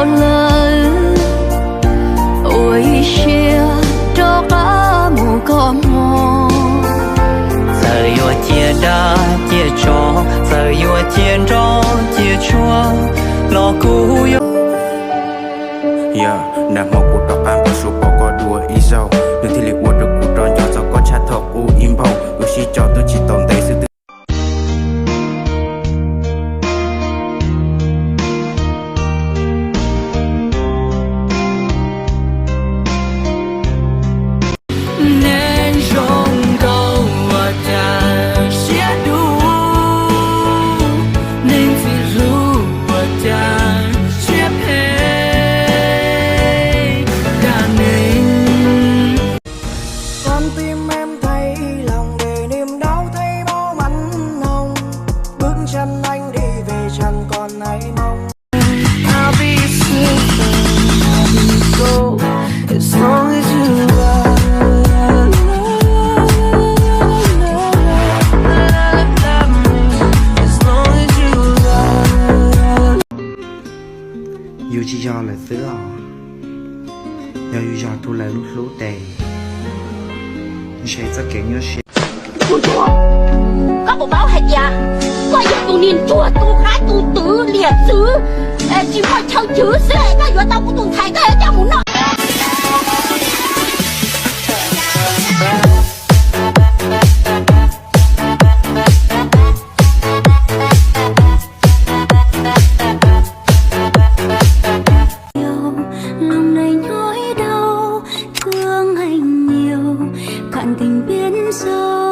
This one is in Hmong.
Lawm ua ib siab rov qab mus koj hmo. Txawm yuav cia dab cia tsov, txawm yuav cia nroj cia tsuag, los kuv yuav. Yog nag hmo kuv rov qab npau suav pom koj dua ib zaug, nws thiaj li ua rau kuv rov nco txog koj tshaj thaum ub ib npaug. Wb sib co twb tsis tau ntev xwb twb Neeg zoo nkauj ua cas siab dub, neeg txiv hluas ua cas siab phem, dag neeg. Con tim em thấy lòng để niềm đau thấy máu mặn nồng, bước chân anh đi về chẳng còn ai mong. I'll be silver, I'll be gold, as long as you love, love, love, love, love, love, love, love, love me, as long as you love. Yus tsis yog lawv xwb os, yog yus yog tug lawv lub hlub tes, ntshe txoj kev nyuaj siab. Koj puas paub hais tias koj yog tus niag ntsuag tus qaib tus twv liam txwv, tsis muaj chaw chwv xwb, koj yuav tau kuv tus ntxhais koj yuav coj mus noj. Lòng này nhói đau, thương anh nhiều, cạn tình biết rồi.